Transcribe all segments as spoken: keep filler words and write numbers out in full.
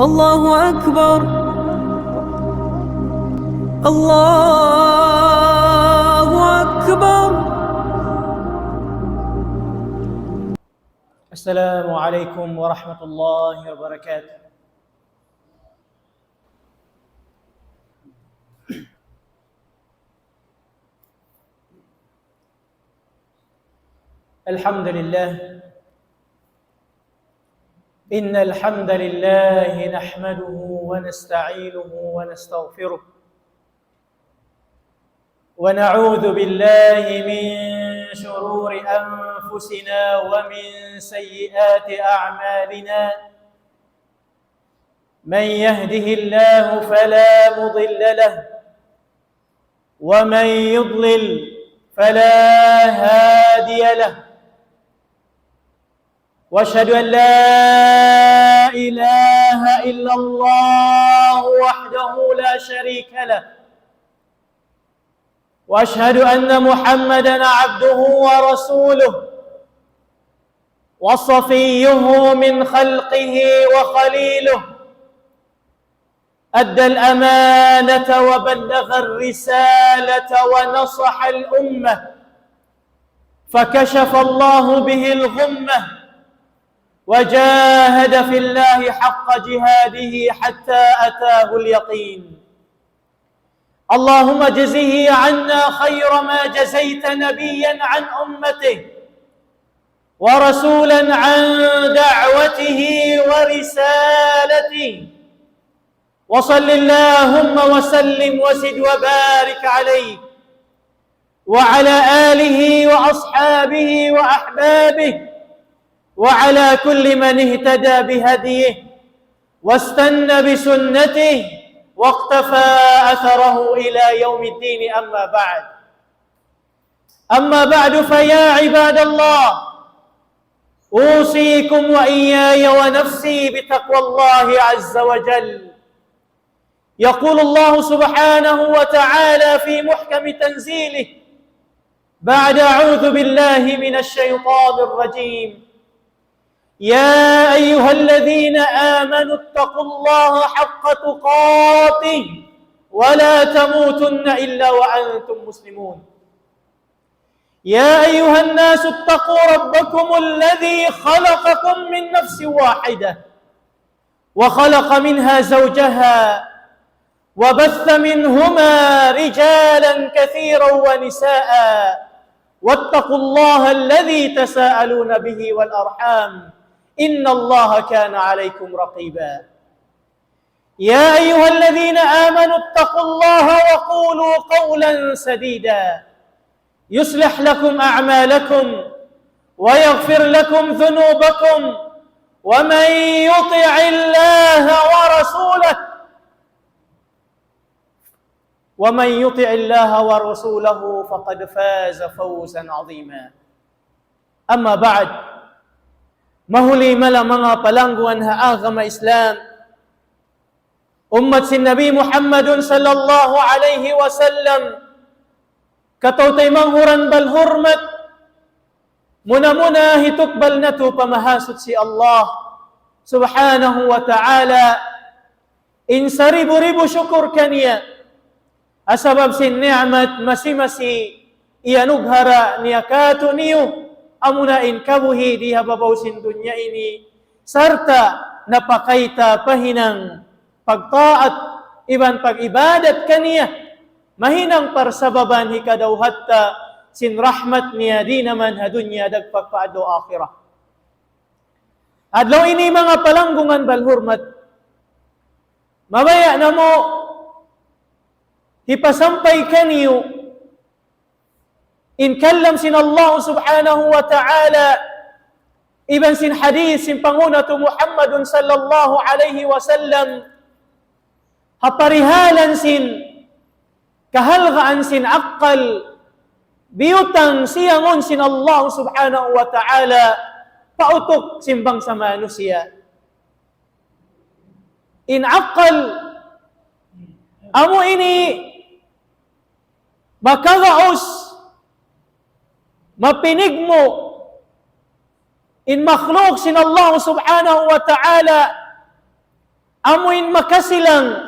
الله أكبر. الله أكبر. السلام عليكم ورحمة الله وبركاته. الحمد لله. إن الحمد لله نحمده ونستعينه ونستغفره، ونعوذ بالله من شرور أنفسنا ومن سيئات أعمالنا. من يهده الله فلا مضل له، ومن يضلل فلا هادي له. وأشهد أن لا إله إلا الله وحده لا شريك له، وأشهد أن محمدا عبده ورسوله، وصفيه من خلقه وخليله، أدى الأمانة وبلغ الرسالة ونصح الأمة، فكشف الله به الغمة، وجاهد في الله حق جهاده حتى أتاه اليقين. اللهم اجزه عنا خير ما جزيت نبيا عن أمته، ورسولا عن دعوته ورسالته، وصل اللهم وسلم وزد وبارك عليه وعلى آله وأصحابه وأحبابه وعلى كل من اهتدى بهديه واستن بسنته واقتفى أثره إلى يوم الدين، أما بعد. أما بعد، فيا عباد الله، أوصيكم وإياي ونفسي بتقوى الله عز وجل. يقول الله سبحانه وتعالى في محكم تنزيله بعد أعوذ بالله من الشيطان الرجيم: يا أيها الذين آمنوا اتقوا الله حق تقاته ولا تموتن إلا وأنتم مسلمون. يا أيها الناس اتقوا ربكم الذي خلقكم من نفس واحدة وخلق منها زوجها وبث منهما رجالا كثيرا ونساء واتقوا الله الذي تساءلون به والأرحام إن الله كان عليكم رقيبا. يا أيها الذين آمنوا اتقوا الله وقولوا قولا سديدا يصلح لكم أعمالكم ويغفر لكم ذنوبكم ومن يطع الله ورسوله ومن يطع الله ورسوله فقد فاز فوزا عظيما. أما بعد، mahuli mala manga palanggungan ha agama Islam, ummat sin Nabi Muhammadun sallallahu alayhi wasallam, kataw-taymanghuran bal hurmat, muna-muna hitukbal natu' pa Mahasuchi Allah subhanahu wa ta'ala in saribu-ribu sukur kaniya, ha sabab sin ni'mat masi-masi iyanugara' niya kātu'niyu, amuna in kabuhi' di ha babaw sin dunya ini, sarta' napakay ta pa hinang pagtaat iban pag-ibadat kaniya, mahinang parsababan hikadawhat ta sin rahmat niya di' naman ha dunya dagpak pa adlaw akhirat. Adlaw ini manga palanggungan bal hurmat, mabaya' namu' hipasampay kaniyu in kalam sin Allah subhanahu wa ta'ala, iban sin hadith sin panghu' natu' Muhammadun sallallahu alayhi wasallam, ha parihalan sin kahalgaan sin akkal, biyutang siyangun sin Allah subhanahu wa ta'ala pa utuk sin bangsa manusiya'. In akkal, amu ini makagaus, mapinigmu', in makhluk sin Allah subhanahu wa ta'ala, Amuin makasilang,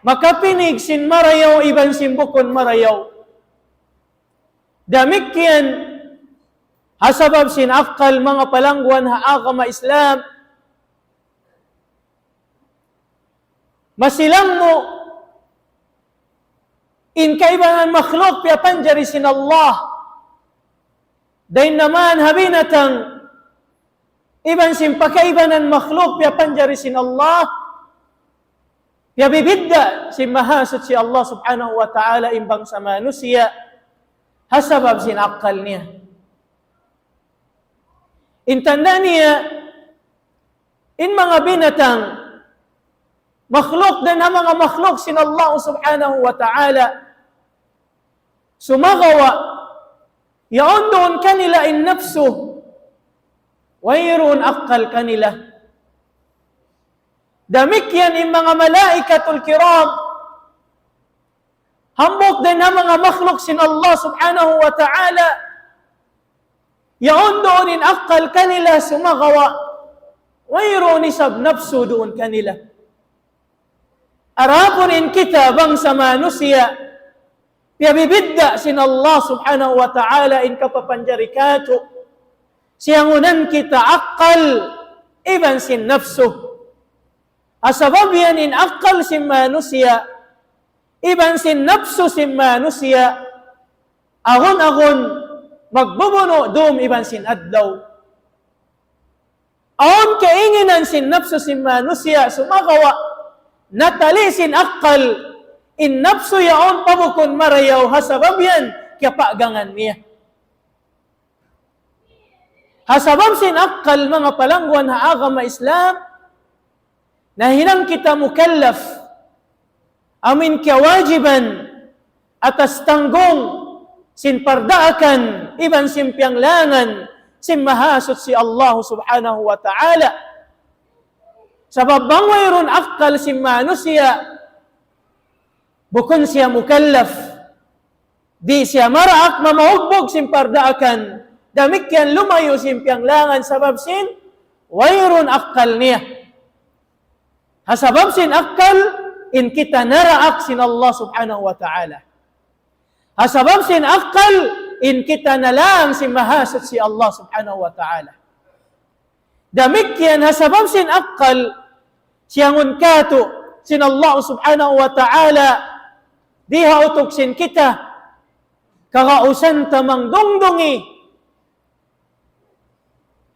makapinig sin marayaw iban sin bukun marayaw. Damikkiyan ha sabab sin akkal, manga palangguan ha agama Islam. Masilang mu in kaibanan makhluk piyapanjari sin Allah. Dayn naman ha binatang iban sin pakaibanan makhluk piyapanjari sin Allah, piyabibidda' sin Mahasuchi Allah Subhanahu wa Ta'ala in bangsa manusiya' ha sabab sin akkal niya. In tanda' niya, in manga binatang, makhluk dayn ha manga makhluk sin Allah Subhanahu wa Ta'ala, sumagawa', yaun duun kanila in napsu, wayruun akkal kanila. Damikkiyan in manga malaikatul kiram, hambuuk dayn ha manga makhluk sin Allah Subhanahu wa Ta'ala, yaun duun in akkal kanila, sumagawa', wayruun isab napsu duun kanila. Adapun in kita bangsa manusiya', piyabibidda' sin Allah Subhanahu wa Ta'ala in kapapanjari katu'. Siyangunan kita akkal iban sin napsu. Ha sabab yan in akkal sin manusiya', iban sin napsu sin manusiya', agun-agun magbubunu' dum iban sin adlaw. Awn kainginan sin napsu sin manusiya', sumagawa' natali sin akkal, in napsu yaun pa bukun marayaw, ha sabab yan kiyapagangan niya. Ha sabab sin akkal, manga palangguan ha agama Islam, nahinang kita mukallaf, amuin kiyawajiban atas tanggung sin pardaakan iban sin piyanglangan sin Mahasuchi Allah Subhanahu wa Ta'ala. Sabab bang wayruun akkal sin manusiya', bukun siya mukallaf. Di' siya maraak mamaugbug sin pardaakan, damikkiyan lumayu' sin piyanglangan sabab sin wayruun akkal niya. Ha sabab sin akkal, in kita naraak sin Allah Subhanahu wa Ta'ala. Ha sabab sin akkal, in kita nalang sin Mahasuchi Allah Subhanahu wa Ta'ala. Damikkiyan ha sabab sin akkal, siyangun katu' sin Allah Subhanahu wa Ta'ala, di' ha utuk sin kita, kagausan ta mangdungdungi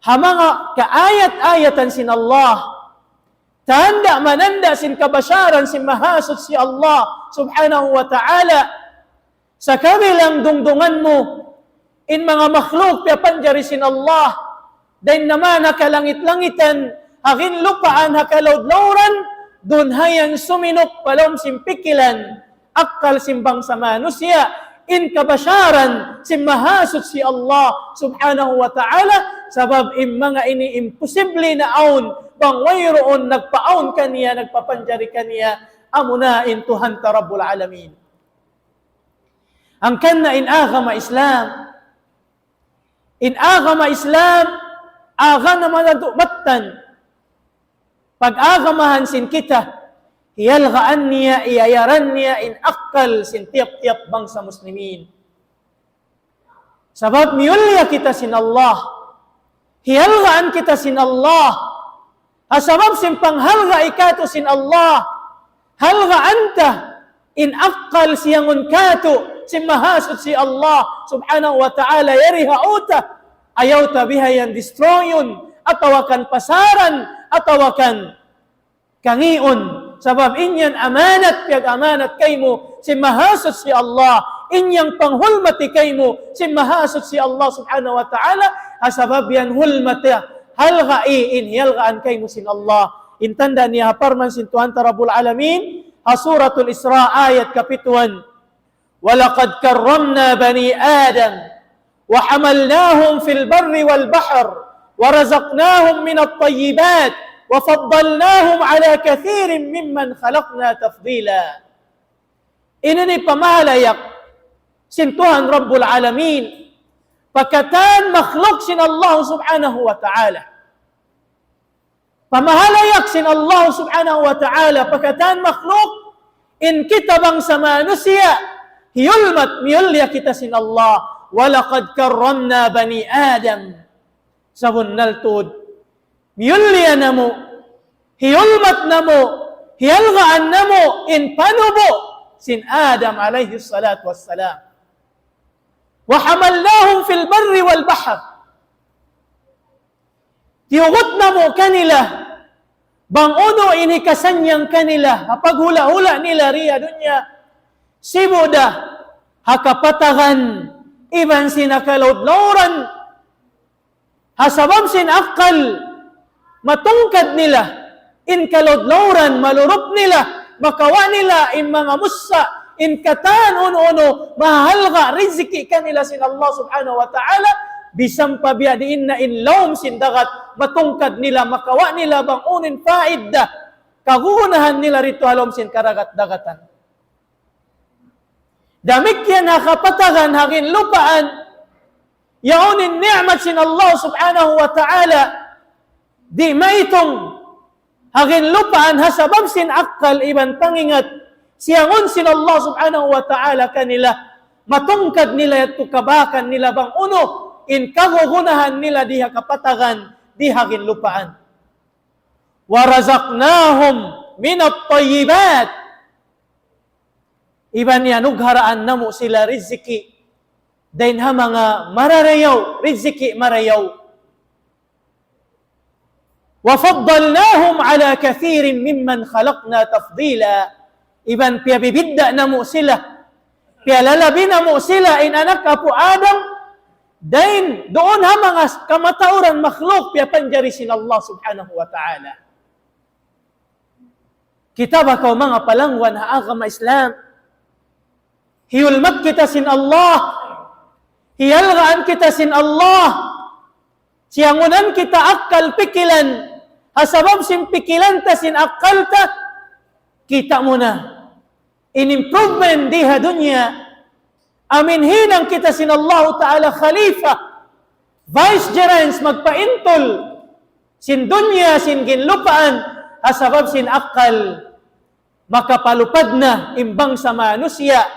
ha manga kaayat-ayatan sin Allah, tanda' mananda' sin kabasaran sin Mahasuchi Allah Subhanahu wa Ta'ala. Sakabilang dungdungan mu in manga makhluk piyapanjari sin Allah, dayn naman ha kalangit-langitan, ha ginlupaan, ha kalaud-lauran, duun hayan suminuk pa lawm sin pikilan, akkal sin bangsa manusiya', in kabasaran sin Mahasuchi Allah Subhanahu wa Ta'ala, sabab in manga ini imposible na awn, bang wayruun nagpaawn kaniya, nagpapanjari kaniya, amuna in Tuhan ta Rabbul Alamin. Hangkan na in agama Islam. In agama Islam, agama malantu' mattan. Pag-agamahan sin kita, hiyalgaan niya, iyayaran niya in akkal sin tiyap-tiyap bangsa muslimin. Sabab miyulliya kita sin Allah. Hiyalgaan kita sin Allah. Ha sabab sin panghalga' katu' sin Allah, halgaan ta in akkal siyangun katu' sin Mahasuchi Allah Subhanahu wa Ta'ala yari ha uta. Ayaw ta bihayan destroyun, atawa kan pasaran, atawa kan kangiun. Sabab in yan amanat, piyag-amanat kaymu sin Mahasuchi Allah. In yan panghulmati kaymu sin Mahasuchi Allah Subhanahu wa Ta'ala. Ha sabab yan hulmati, halgai in hiyalgaan kaymu sin Allah. In tanda' niya ha parman sin Tuhan ta Rabbul Alamin, ha Suratul Isra ayat kapituan. ولقد كرمنا بني آدم وحملناهم في البر والبحر ورزقناهم من الطيبات وفضلناهم على كثير ممن خلقنا تفضيلا. Ini in pamahalayak sin Tuhan Rabbul Alamin pa katan makhluk sin Allah Subhanahu wa Ta'ala. Pamahalayak sin Allah subhanahu wa ta'ala pa katan makhluk, in kita bangsa manusiya', hiyulmat, miyulliya kita sin Allah. وَلَقَدْ كَرَّمْنَا بَنِي آدَمَ. Sabunnal tuud, miyulliya namu', hiyulmat namu', hiyalgaan namu', in panubu' sin Adam alayhi salatu wassalam. وَحَمَلْنَاهُمْ فِي الْبَرِّ وَالْبَحْرِ. Tiyugut namu' kanila, bang unu in hikasannyang kanila, ha paghula'-hula' nila dii ha dunya, sibu' da, ha kapatagan, iban sin ha kalaud-lauran, ha sabab sin akkal, matungkad nila, in kalaud-lauran, malurup nila, makawa' nila in manga mussa', in katan unu-unu, mahalga' rizki kanila sin Allah subhanahu wa ta'ala, bisan pa biya' diin na in lawm sin dagat, matungkad nila, makawa' nila bang unu in faida, kagunahan nila didtu ha lawm sin karagat-dagatan. Damikkiyan ha kapatagan, ha ginlupaan, yaun in ni'mat sin Allah subhanahu wa ta'ala, di' maitung, ha ginlupaan ha sabab sin akkal iban pangingat, siyangun sin Allah subhanahu wa ta'ala kanila, matungkad nila yadtu kabakan nila bang unu, in kagugunahan nila dii ha kapatagan, dii ha ginlupaan. وَرَزَقْنَاهُمْ مِنَ الطَّيِّبَاتِ. Iban iyanugharaan namu' sila rizki, dayn ha manga marayaw, rizki marayaw. وَفَضَّلْنَاهُمْ عَلَى كَثِيرٍ مِمَّنْ خَلَقْنَا تَفْضِيلًا. Iban piyabibidda' namu' sila, piyalalabi namu' sila in anak apu' Adam, dayn duun ha manga kamatauran makhluk piyapanjari sin Allah subhanahu wa ta'ala. Kita' ba kaw manga palangwan ha agama Islam. Hiyulmat kita sin Allah. Hiyalgaan kita sin Allah. Siyangunan kita akkal pikilan. Ha sabab sin pikilan ta sin akkal ta. Kita' mu na. In improvement dii ha dunya. Amu in hinang kita sin Allahu Ta'ala khalifa, vicegerents, magpaintul sin dunya, sin ginlupaan, ha sabab sin akkal, makapalupad na in bangsa manusiya',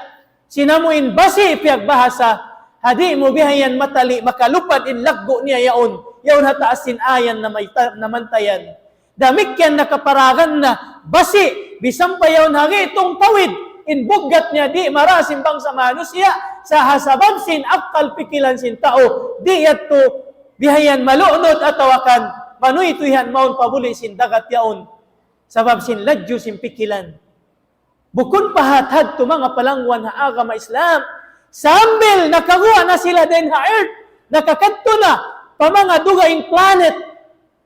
sin amu in basi' piyagbahasa, ha di' mu bihayan matali' makalupad in laggu' niya yaun, yaun ha taas sin ayan na may ta-, namantayan. Damikkiyan na kaparagan na, basi', bisan pa yaun ha gitung tawid, in buggat niya di' mara sin bangsa manusiya', sa' ha sabab sin akkal pikilan sin tau, di' yadtu bihayan malunud atawa kan manuytuy han mawn pa buli' sin dagat yaun. Sabab sin ladju sin pikilan. Bukun pa hat-hat tu manga palangwan ha agama Islam. Sambil nakaguwa' na sila dayn ha earth, nakakadtu na pa manga dugaing planet,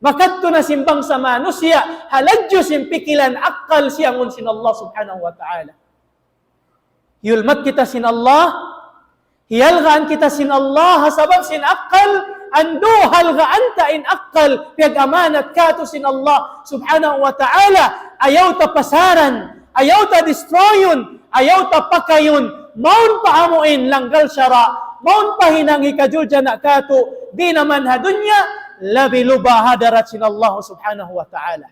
makadtu na sin bangsa manusiya', ha ladju sin pikilan akkal siyangun sin Allah subhanahu wa ta'ala. Hiyulmat kita sin Allah, hiyalgaan kita sin Allah, ha sabab sin akkal, andu' halgaan ta in akkal, piyag-amanat kātu' sin Allah subhanahu wa ta'ala, ayaw ta pasaran, ayaw ta destroyun, ayaw ta pakayun, mawn pa amu in langgal sara', mawn pa hinang hikajuljana' kātu', di' naman ha dunya, labi luba hadarat sin Allah subhanahu wa ta'ala.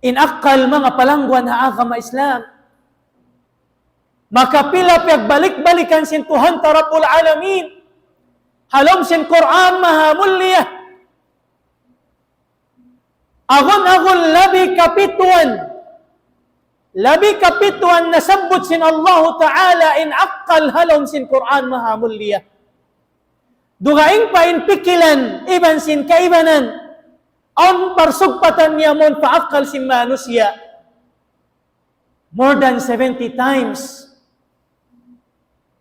In akkal manga palangguan ha agama Islam. Makapila piyagbalik-balikan sin Tuhan ta Rabbul Alamin. Ha lawm sin Qur'an maha mulia. Agun-agun labi kapituan. Labi kapituan nasabbut sin Allahu Ta'ala in akkal ha lawm sin Qur'an maha mulia. Dugaing pa in pikilan iban sin kaibanan. Awn parsugpatan niya mawn pa akkal sin manusiya'. More than seventy times.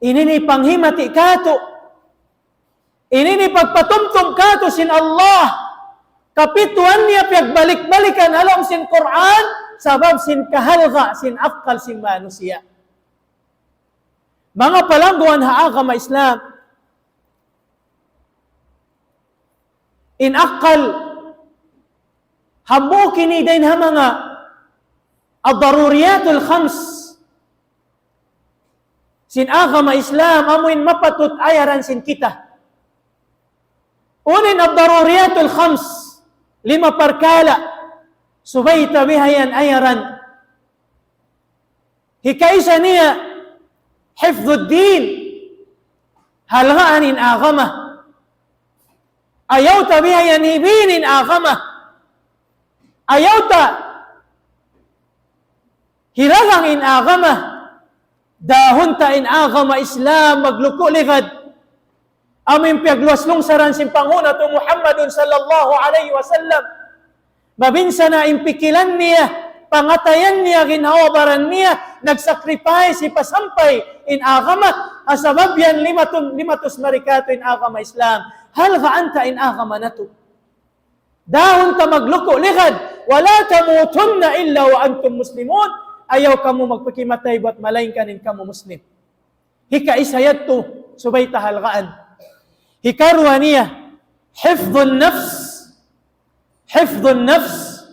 Ini in panghimati kātu'. Ini in pagpatumtum kātu' sin Allah. Kapituan niya piyagbalik-balikan ha lawm sin Qur'an, sabab sin kahalga' sin akkal sin manusiya'. Manga palangguan ha agama Islam, in akkal, hambuuk ini dayn ha manga ad-daruriyatul khams sin agama Islam, amu in mapatut ayaran sin kita. Unu in ad-daruriyatul khams? Lima parkala', subay ta bihayan ayaran. Hikaisa niya, hifdhud din, halgaan in agama. Ayaw ta bihayan hibin in agama. Ayaw ta hiragang in agama. Dahun ta in agama Islam magluku' ligad. Amu in piyagluwas lungsaran sin panghu' natu' Muhammadun sallallahu alayhi wasallam. Mabinsana' in pikilan niya, pangatayan niya, ginhawa-baran niya, nag-sacrifice, hipasampay in agama, ha sabab yan limatun, limatus mari katu' in agama Islam. Halgaan ta in agama natu'. Dahun ta magluku' ligad, ولا تموتن إلا وأنتم مسلمون. Ayaw kamu magpakimatay buwat malaingkan in kamu Muslim. Hikaisa yadtu, subay ta halgaan. Hikaruwa niya, hifdhun nafs. Hifdhun nafs.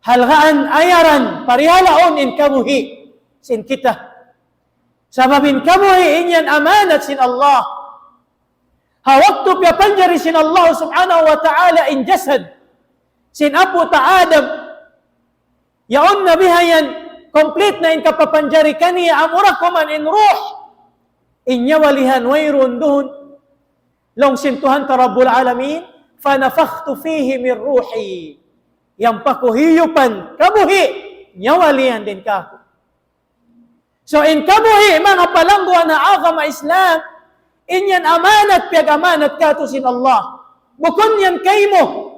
Halgaan ayaran, parihalaun in kabuhi' sin kita. Sabab in kabuhi' in yan amanat sin Allah. Ha waktu piyapanjari sin Allah subhanahu wa ta'ala in jasad sin apu' ta Adam, yaun na bihayan, complete na in kapapanjari kaniya, amura kuman in ruh, in nyawa lihan wayruun duun. Laung sin Tuhan ta Rabbul Alamin, فنفخت فيه من روحي. Yan pa ku hiyupan kabuhi', nyawa liyan dayn kāku'. So, in kabuhi', manga palangguan ha agama Islam, in yan amanat, piyag-amanat kātu' sin Allah. Bukun yan kaymu.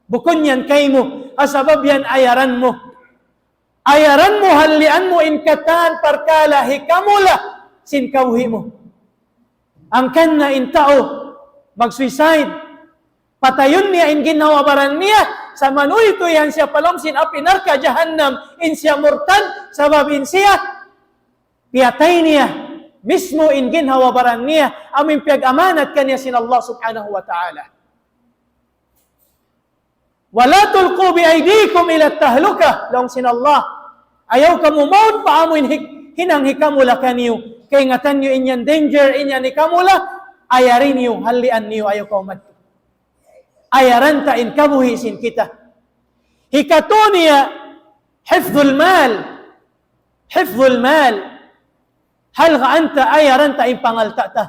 Bukun yan kaymu. Ha sabab yan ayaran mu. Ayaran mu, hallian mu in katan parkala' hikamula' sin kabuhi' mu. Hangkan na in tau mag-suicide, patayun niya in ginhawa-baran niya, sa' manuytuy yan siya pa lawm sin api narka' jahannam, in siya murtad, sabab in siya, piyatay niya mismu in ginhawa-baran niya, amu in piyag-amanat kaniya sin Allah subhanahu wa ta'ala. ولا تلقوا بأيديكم إلى التهلكة, laung sin Allah. Ayaw kamu mawn pa amu in hik-, hinang hikamula' kaniyu. Kaingatan niyu in yan danger, in yan hikamula', ayari niyu, hallian niyu, ayaw kamu madtu. Ayaran ta in kabuhi' sin kita. Hikatu niya, hifdhul mal. Hifdhul mal. Halgaan ta, ayaran ta in pangalta' ta.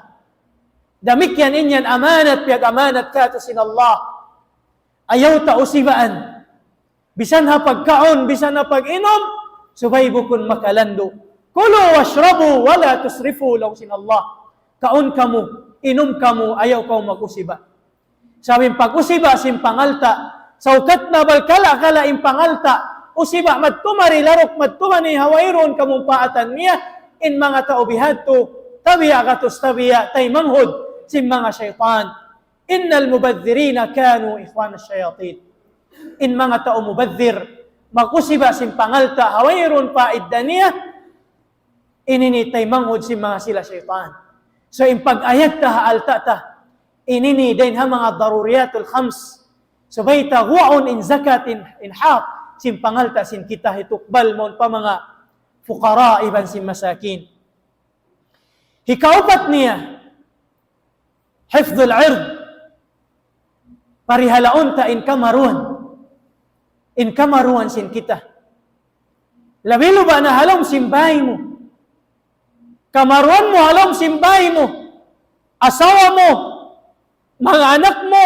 Damikkiyan in yan amanat, piyag-amanat kātu' sin Allah. Ayaw ta usibaan. Bisan ha pagkaun, bisan ha pag-inum, subay bukun makalandu'. كلوا واشربوا ولا تسرفوا, laung sin Allah. Kaun kamu, inum kamu, ayaw kamu mag-usiba. Sabab in pag-usiba sin pangalta', saukat na bal kala-kala in pangalta', usiba madtu mari, laruk madtu mari ha wayruun kamumpaatan niya, in manga tau bihadtu, tabiya' gatus tabiya', taymanghud sin manga saytan. إن المبذرين كانوا إخوان الشياطين. In manga tau mubadhir, mag-usiba sin pangalta' ha wayruun paidda niya, ini ini taymanghud sin manga sila saytan. So, in pag-ayad ta ha alta' ta, ini ini dayn ha manga daruriyatul khams. Subay ta guwaun in zakat in, in hak, sin pangalta' sin kita hitukbal mawn pa manga fuqara iban sin masakin. Hikaupat niya, hifdhul ird. Parihalaun ta in kamaruan. In kamaruan sin kita. Labi luba' na ha lawm sin bāy mu. Kamaruan mu ha lawm sin bāy mu. Asawa mu, manga anak mu,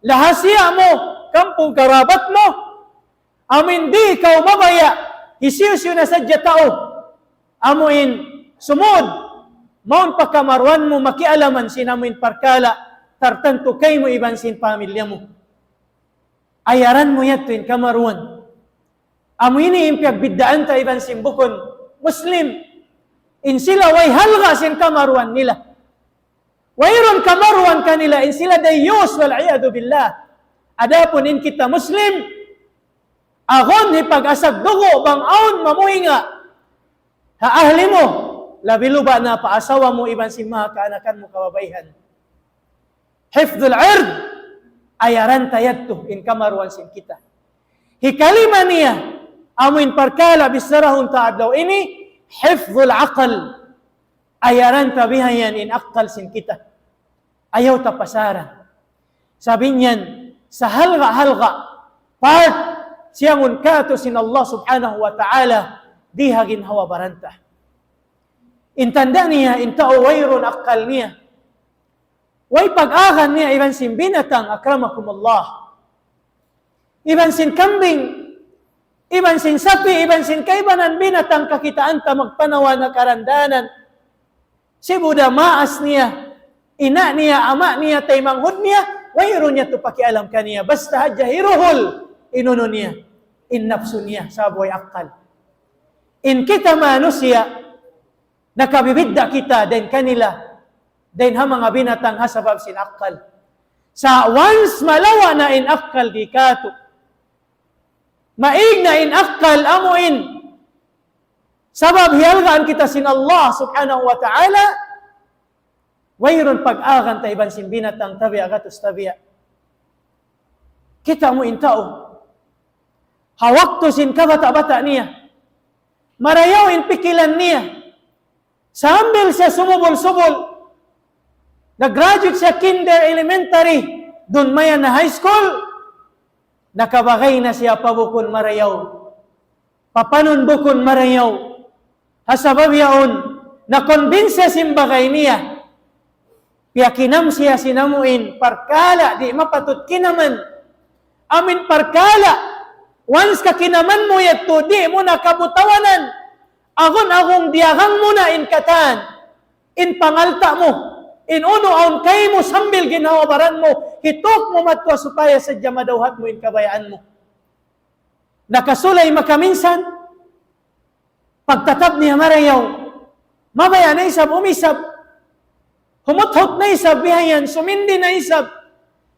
lahasiya mu, kampung karabat mu. Amu in di' kaw mabaya', hisiyu-siyu na sadja tau. Amu in sumud, mawn pa kamaruan mu makialaman sin amu in parkala', tartantu kaymu iban sin pamilya mu. Ayaran mu yadtu in kamaruan. Amu ini in piyagbiddaan ta iban sin bukun Muslim. In sila way halga' sin kamaruan nila. Wayruun kamaruan kanila in sila dayyus, والعياذ بالله. Adapun in kita Muslim, agun hipag-asag dugu' bang awn mamuhinga ha ahli mu, labi luba' na pa asawa mu iban sin manga kaanakan mu kababaihan. Hifdhul ird, ayaran ta yadtu in kamaruan sin kita. Hikalima niya, amu in parkala' bissarahun ta adlaw ini, hifdhul aql. Ayaran ta bihayan in akkal sin kita. Ayaw ta pasaran. Sabab in yan, Sahalga'-halga' part siyangun katu' sin Allah Subhanahu wa Ta'ala di ha ginhawa-baran ta. In tanda' niya, in tau wayruun akkal niya. Way pag-agan niya iban sin binatang, akramakumullah. Iban sin kambing, iban sin sapi', iban sin kaibanan binatang kakitaan ta magpanaw na karandanan. Sibu' da maas niya, ina' niya, ama' niya, taymanghud niya, wayruun niya tu pakialam kaniya. Basta hadja hiruhul in unu niya, in napsu niya, sabab way akkal. In kita manusiya', nakabibidda' kita dayn kanila, dayn ha manga binatang ha sabab sin akkal. Sa' once malawa' na in akkal di katu', maig na in akkal amu in sabab hialgaan kita sin Allah Subhanahu wa Ta'ala, wayruun pag-agan ta iban sin binatang tabiya' gatus tabiya'. Kita' mu in tau, ha waktu sin kabata'-bata' niya, marayaw in pikilan niya. Sambil siya sumubul-subul, nag-graduate siya kinder, elementary, duun mayan na high school, nakabagay na siya pa bukun marayaw, pa panun bukun marayaw. Ha sabab yaun, na-convince siya sin bagay niya. Piyakinam siya sin amu in parkala' di' mapatut kinaman. Amu in parkala', once kakinaman mu yadtu, di' mu na kabutawanan. Agun-agun diyagang mu na in katan, in pangalta' mu, in unu awn kaymu sambil ginhawa-baran mu, hituk mu madtu supaya sadja madawhat mu in kabayaan mu. Nakasulay makaminsan, pagtatab niya marayaw, mabaya' na isab umisab, humuthut na isab bihayan, sumindi na isab,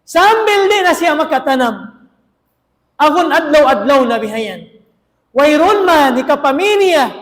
sambil di' na siya makatanam. Agun adlaw-adlaw na bihayan. Wayruun man hikapamī niya,